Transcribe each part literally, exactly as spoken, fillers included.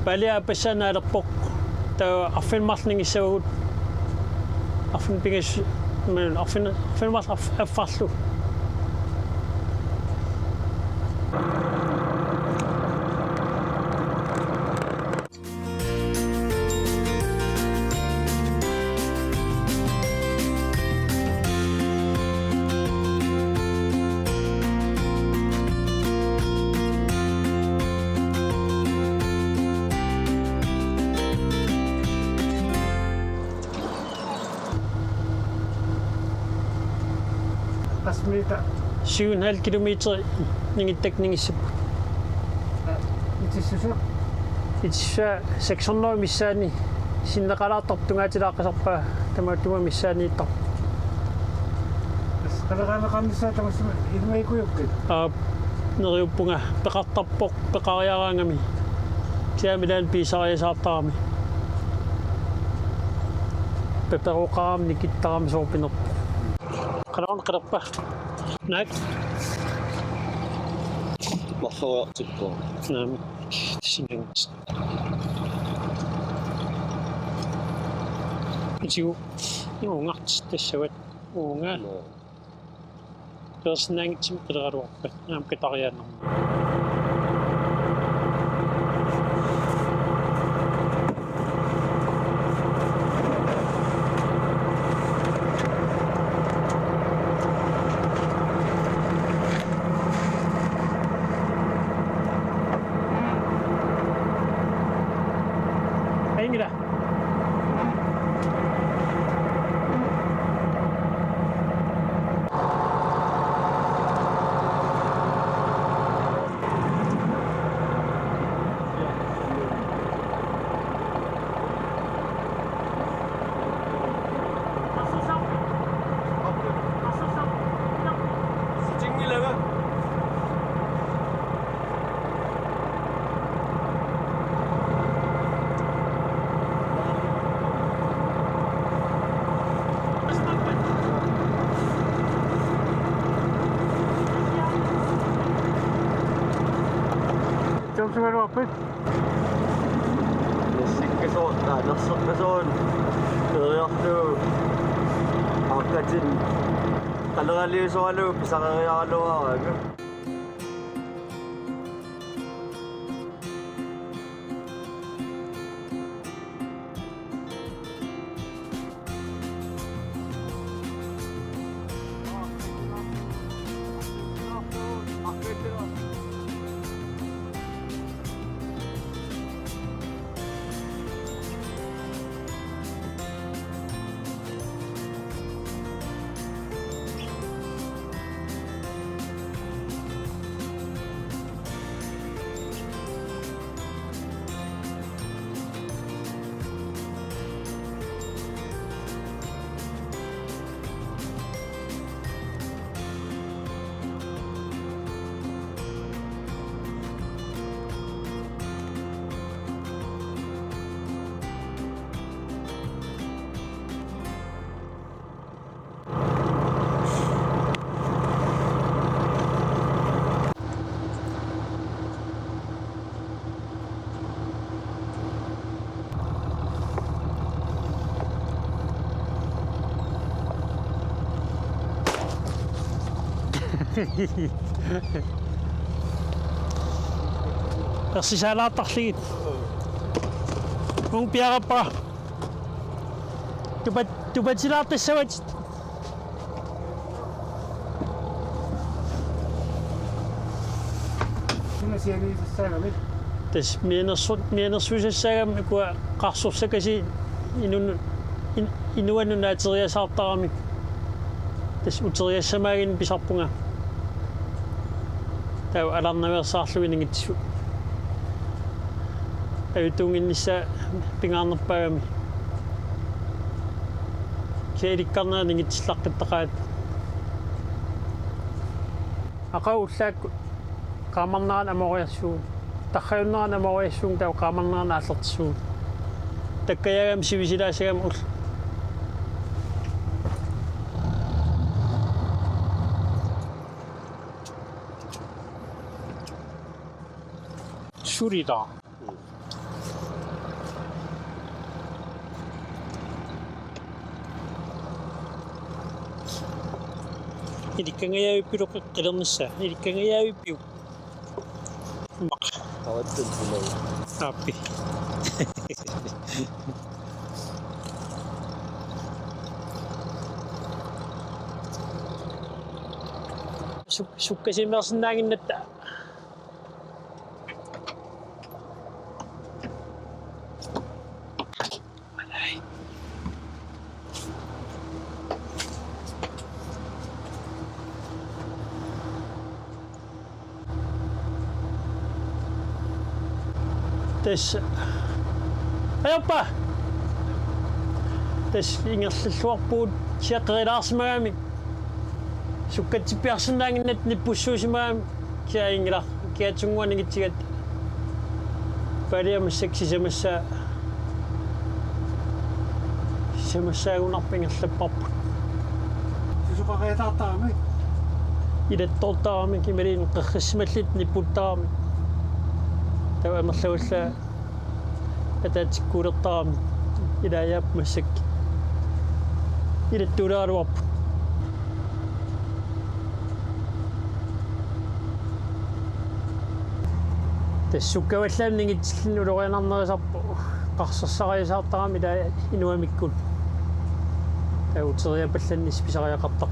Aali aappassaa naalerpoq. Taava arfineq-marlunngissavagut. Arfineq-pingas-, men arfineq-, arfineq-marlunngif-, affarlu. Qassit meter? Syv en halv kilometer ningittakkanngissappat. Itissuseq? Itissuseq seks hundrede missaani sinneqalaartarpoq, tungaatilaaqisarpaa tamatuma missaaniittarpoq. Tassa qaleraanneqarnissaa tamatuma ilumaajukkit? Aap, neriuppunga, peqartarpoq, peqariaraangami. Kisianni ilaanni piisariasaartarami. Peperoqarami nikittarami soorpinerpoq. Qanoq qilerpa? Naak? Marloriartippara. Naamik. Singangas. Itigu. Uunga. Tassavat. Uunga. Joo. Peersinnaanngitsumik qileraluarpat. Naamik, qitariaannarmik. Aingila. Jump sugaluarpit? Nassikkasoortaa, nerserpasoorun, periarlugu, aaqqatin, qaleraliusoralugu, pisariaraluaraangat. Ersisaalaartarlugit. Uunga piareerpara. Tupat-, tupatilaartassavatit. Suna sianiisassaagami? Tassa mianersu-, mianersuisassaagami ukua qarsorsakasiit inun-, in-, inuannut naateriasaartaramik. Tassa uteriassamaaginnaq pisarpunga. Taava alarnaveersaarlugit ningitsut. Ajuttuunnginnissaa pingaarnerpaagami. Kisianni ilikkarnera ningitsilaqqittaqaat. Aqagu ullaakkut qaamarnerani amooriassuugut. Tarrajunnerani amooriassuunga, taava qaamarnerani aallartissuugut. Takkajaagami sivisilaassagami ull-. Suli taava. Ilikkangajavippilu qeqqilernissaa. Ilikkangajavippiuk? Maq. Avattuulluni. Aappi. Suk-, sukkasimaarsinnaannginnatta. Tassa. Ajorpa! Tassa ingerlalluarpugut siaqqerilaarsimagami. Sukkatsippiarsinnaannginnatta nippussuusimagami. Kiainngilaq, kiatsunnguaq ningitsigatta. Paaliamassak sisamassaa. Sisamassaagunarpoq ingerlapparput. Susoqariataartarami. Ilattoortarami imaluunniit qerrissimalluta nipputtaarami. Taava amerlavallaat ataatsikkuulertarami ilaajaap massakkut. Ilattuulaaraluarput. Tassa sukkavallaamik ningitsilluni ulorianarnerisarpoq qarsarsariasaartarami ilaa inuamikkut. Taava uteriapallannissi pisariaqartarpoq.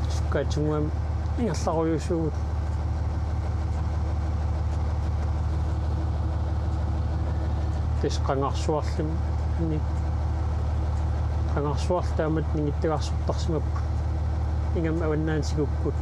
Sukkaatsunnguamik ingerlarujuusugut. Tassa qangarsuarli, ni-, qangarsuarli taamatut ningittagarsortarsimapput. Ingammik avannaani tigukkut.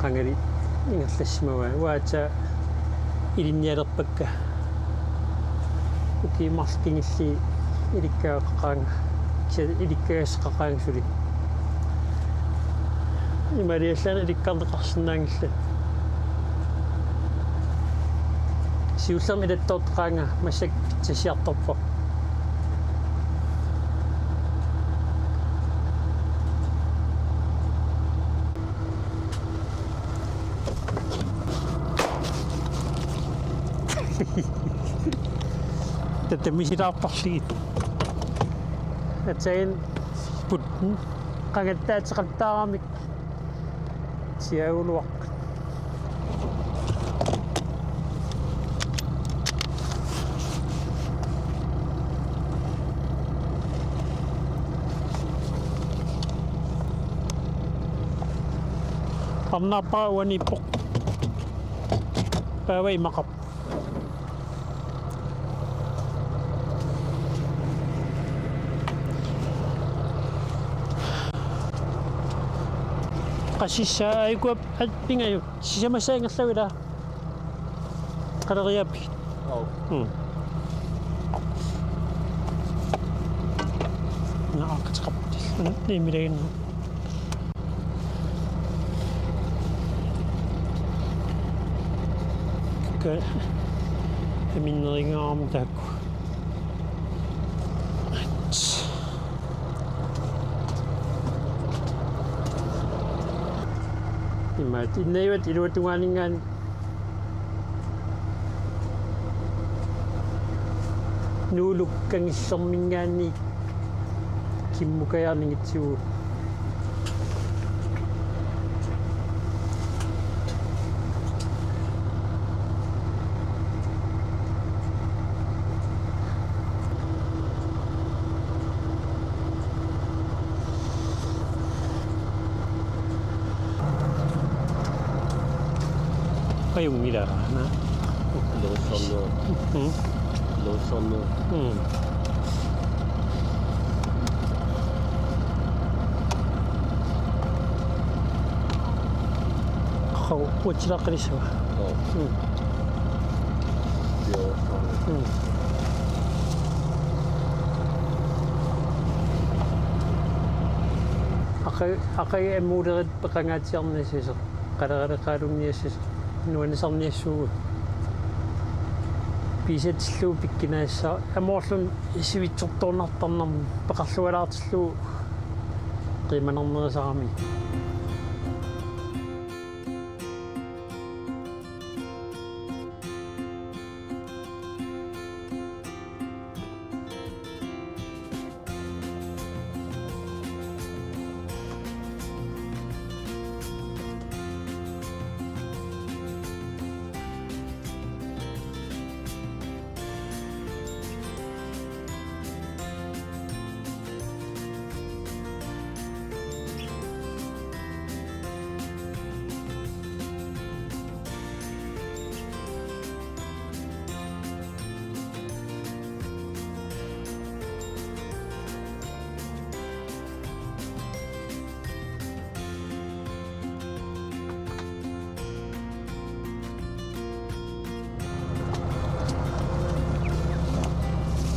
Qangali ingerlassimavaa. Uaatsa ilinnialerpakka. Ukiut marluk kingulliit ilikkagaqaqaanga. Kisianni ilikkagassaqaqaanga suli. Imaaliallaannaq ilikkarneqarsinnaanngillat. Siullermik ilattoortaqaanga massakkut pitsassiartorpoq. Tatamisilaarparlugit. Atsain putten. Qangattaateqattaaramik. Siaguluaq. Arnarpara uaniippoq. Paava imaqarpoq. Qasissaa aikuap at pingajuk. Sisamassaa ingerlavit ilaa. Qaleriaappigit. Aap. Mm. Naaqateqarputit. Mm, immilaginna. Ka-, aminnerigaarami taakku. Imaat, innajuat iluatungaaninngaanniit Nuuluk Kangillerminngaanniit kimmukajaarningitsugu. Ajunngilaq, naa. Lossornu. Mm. Lossornu. Mm. Qau, utsilaqqilissava? Joo. Mm. Joo. Mm. Aqqa-, aqqa amulerit peqangaatsiarniassasoq, qaleraleqaalunniassasoq, nuannisarniassuugut. Piisatillugu pikkunaassavara aamma ullumi sivitsortuartarnermut peqarlualaartillugu qiimanarnerisarami.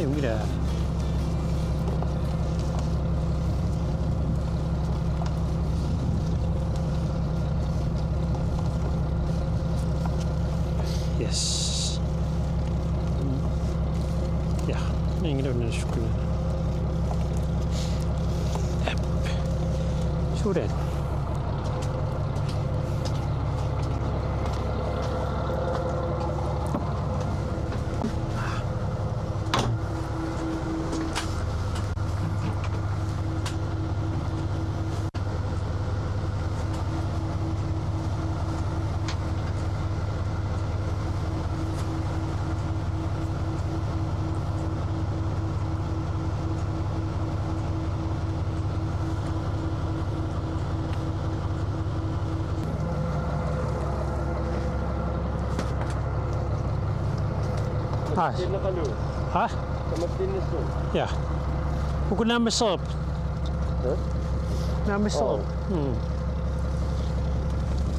Hey, mira. Yes. Ja, ingen af dem er sgu. App. Sådan. Aa. Tinneqalu. Ha? Tamattiinnassuugut. Ja. Uku naammassereerput. Ha? Naammassereerput. Aa. Mm.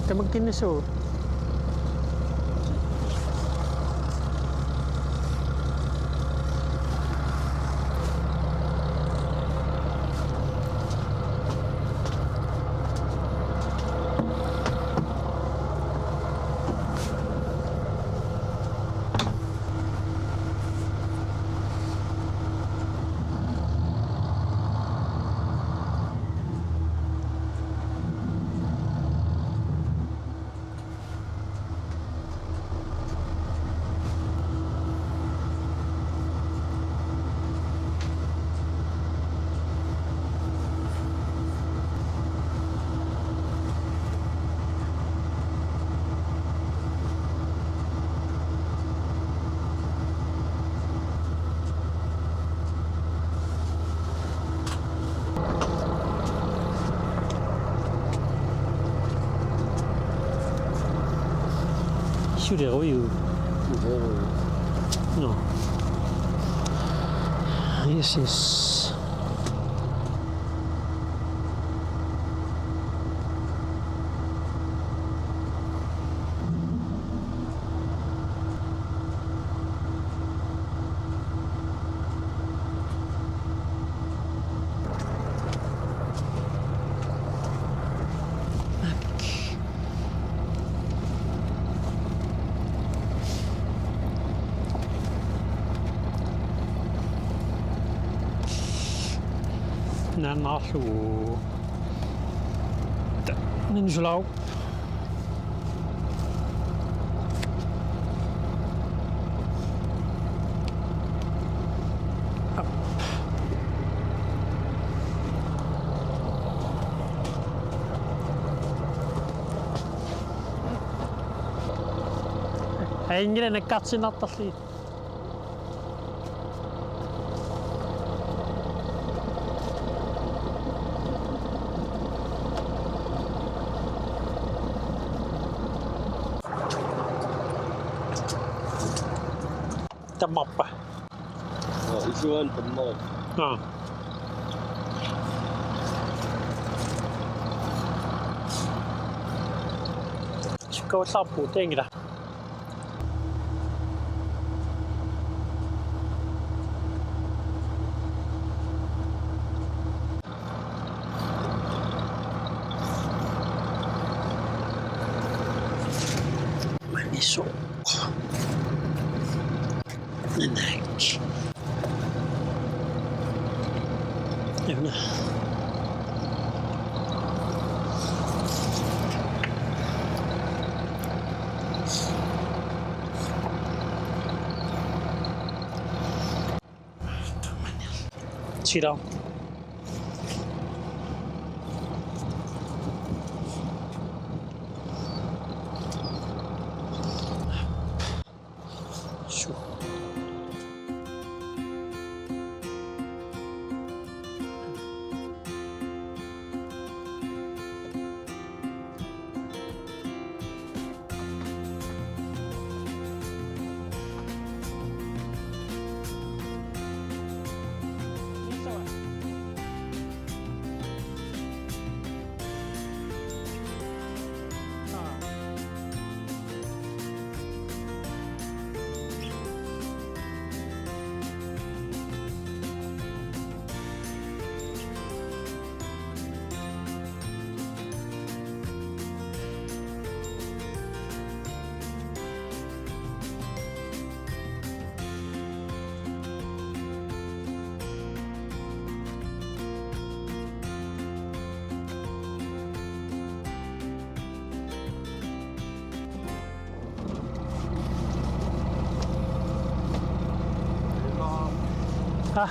Tamakkiinnassuugut. Sure, oyu. No. Yes, yes. Naannaarlugu. Ta-, Ninsulau. Ai, inngila nakkarsinnartarlugit. Tammarpa. Aa, isuan tammarpa. Aa. Sukkaullarpu tengila. Manisu. Nanak. Evna. Sit down. Sure. Ah.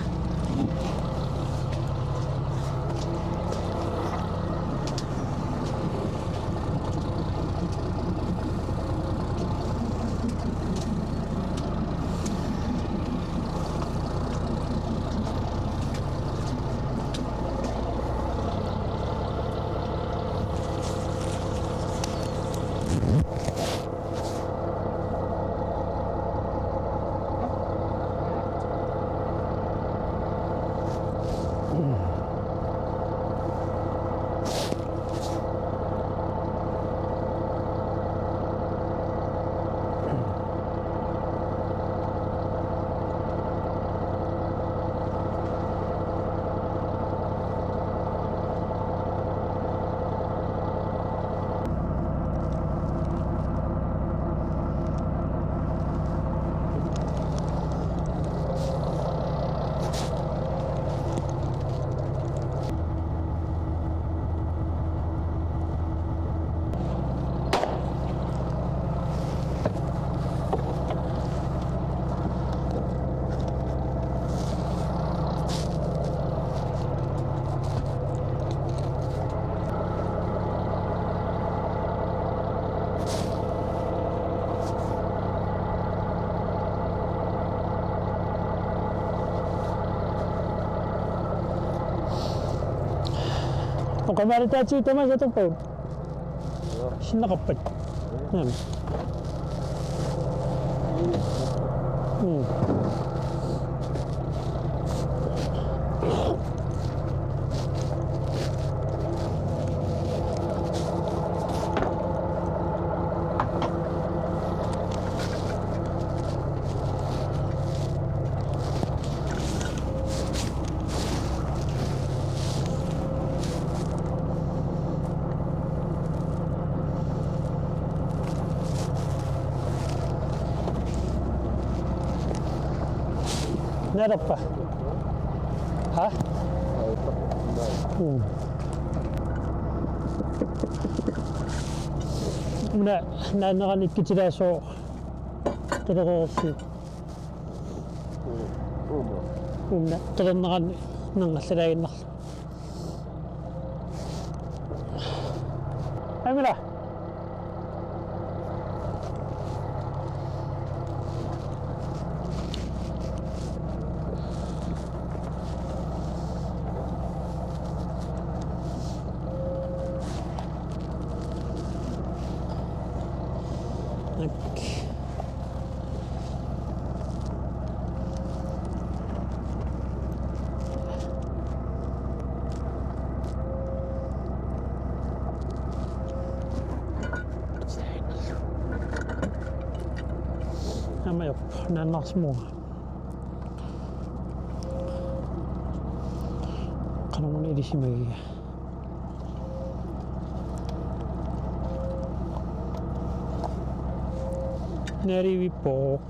Oqamaaritaatigit tamaasa atorpagut. Sinneqarpat. Naamik. Mm. Nalerpa? Ha? Mm. Una naannerani ikkutilaassooq. Talerersi. Una talernerani nangallalaaginnarlugu. Amila. Nak. Aamma ajorpoq, naannaarsimavunga. Qanormuna ilisimagiga. Naarivippoq.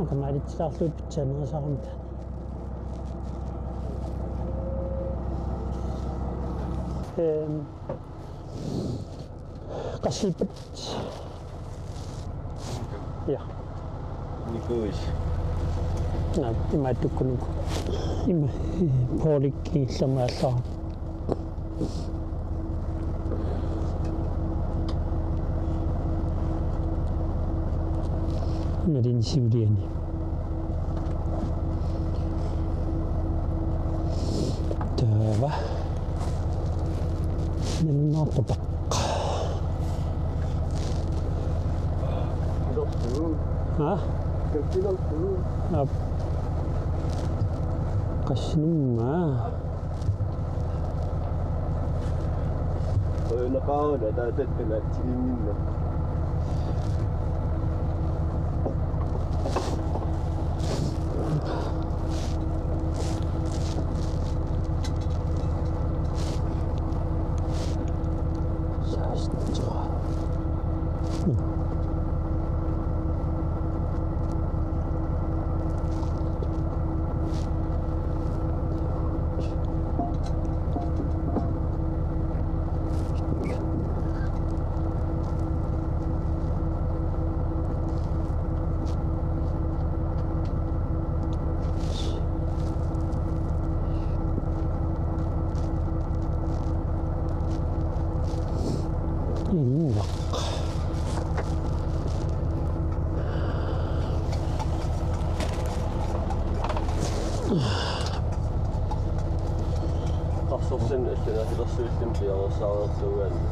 Qamaalitsilaarlugu pitsaanerisarami. Ehm, qassilpat. Ja. Nikuis. Naa, ima tukkunuku. Ima, eh, Paulikki illamaallara. Nalin siuliani. Taava. Nalunnaartutaq. Ha? Aap. Qassinumma. Oi, naqaana, taava tattuna atsiginnginna. Innoq. Qarsorsin allanaatsilersuilluni piareersaareersuugaanni.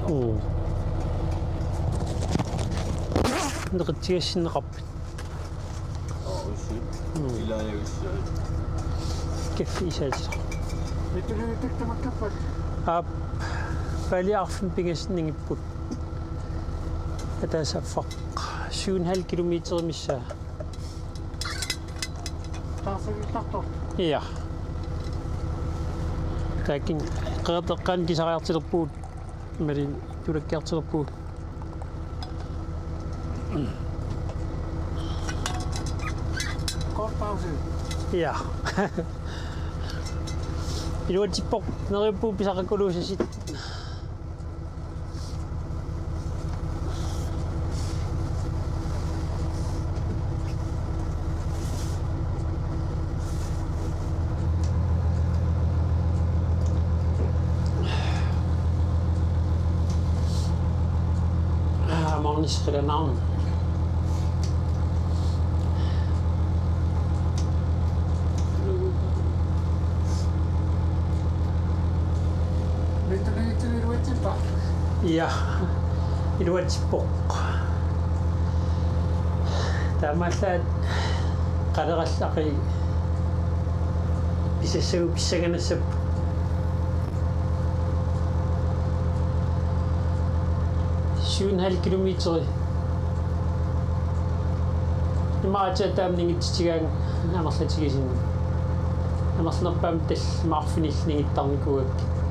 Mm. Neqitsigassinneqarput. Aa, uissi. Mm. Ilaajavissaat. Kaffi isaatilaq. Mittuliutik tamakkappat. Aap, paaliarfimmi pingasunngippoq. Ataaseq affaq syv komma fem kilometer missaa. Taarsivillartoq. Ja. Taakku qeqerteqqaanni kisariartulerpugut. Imaluunniit tulakkiartulerpugut. Kort pause. Ja. Iluatsippoq, neriuppugut pisaqakkuluusasut. Ah, mornisserilaarnarmi. Ja, iluatsippoq. Taamaallaat qalerallaqi pisassagut pissanganassapput. Syv komma fem kilometeri. Imaatsaat taama ningitsitsigaanni amerlatigisinnut. Amerlanerpaamik tallimat arfinillit ningittarnikuugakkit.